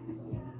Sitaw.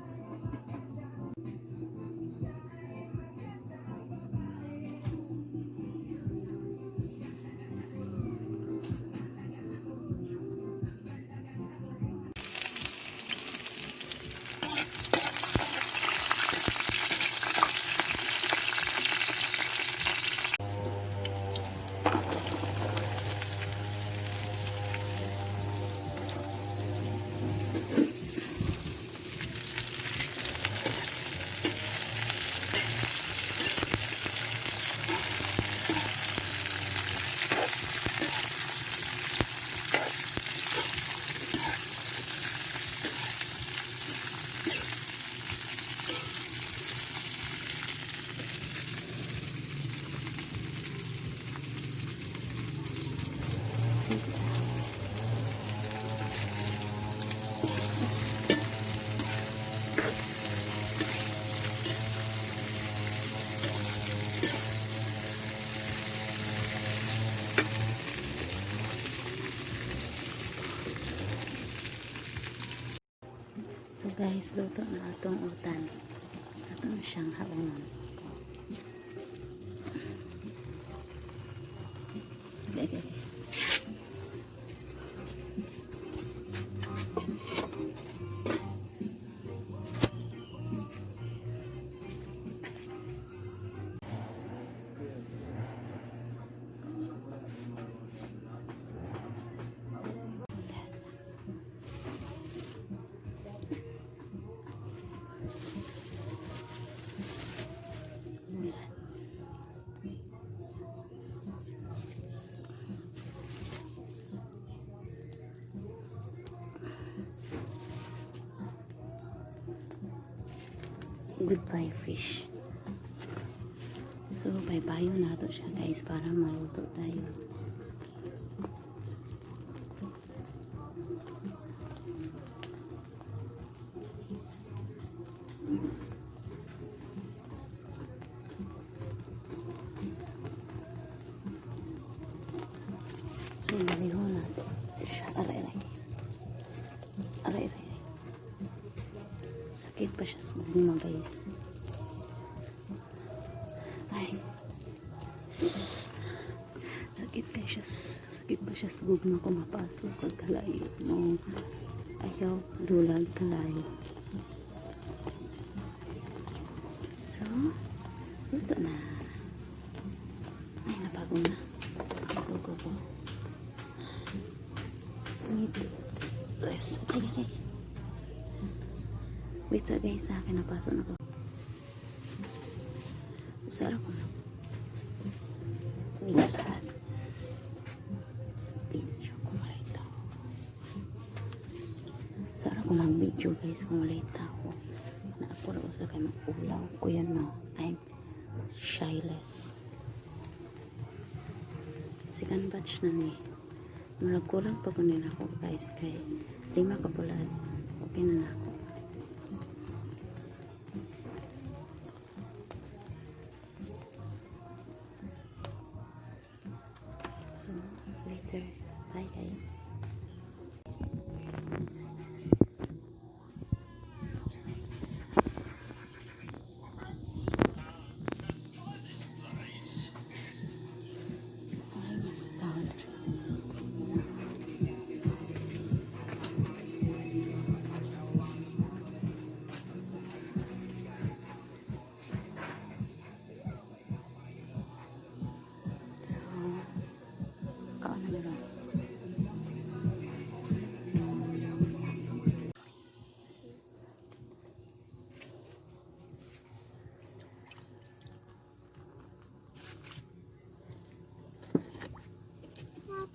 So guys, luto na atong utan. Ato na siyang haonon. Okay. Mulat. Goodbye, fish. So, bye-bye na to siya, guys, para maluto tayo. So, baliho natin siya. Aray, aray. Aray, aray, aray. Sakit pa siya sa mga, guys. Ay. Sakit kay siya. Sakit pa siya sa gugma ko mapasok kag kalayo mo. Ayaw dulag kalayo. So, luto na. Ay, nabago na. Go, go, go. Need rest. Okay. Wait sa guys, sa akin napasok na ko. Usara ko na. Wala. Video kung walay tao. Usara ko mag-video, guys, kung walay tao. Na ako ra usa kay mag-ulaw ko yan, no. I'm shyless. Second batch na ni. Murag kulang pa ko nila ako, guys, kay 5 ka bulan. Okay na na ako. So, later. Bye, guys. Ay, mga tao diri. So, kaon na nila.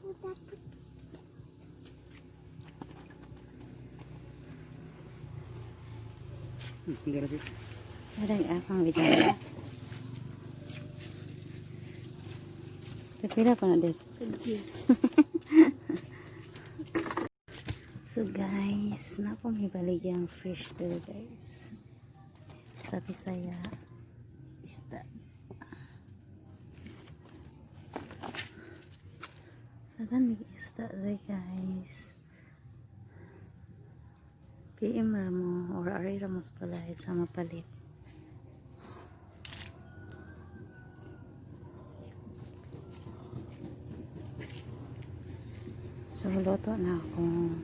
Dapat. Aray, akong video. Pila pa na din. So guys, na ako may baligyang fish there, guys. Sa Bisaya, isda. Sagan may isda there, guys. PM ra mo or ari ra mo sa balay sa mapalit. So, luto na akong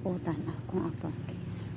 utan, akong apang, guys.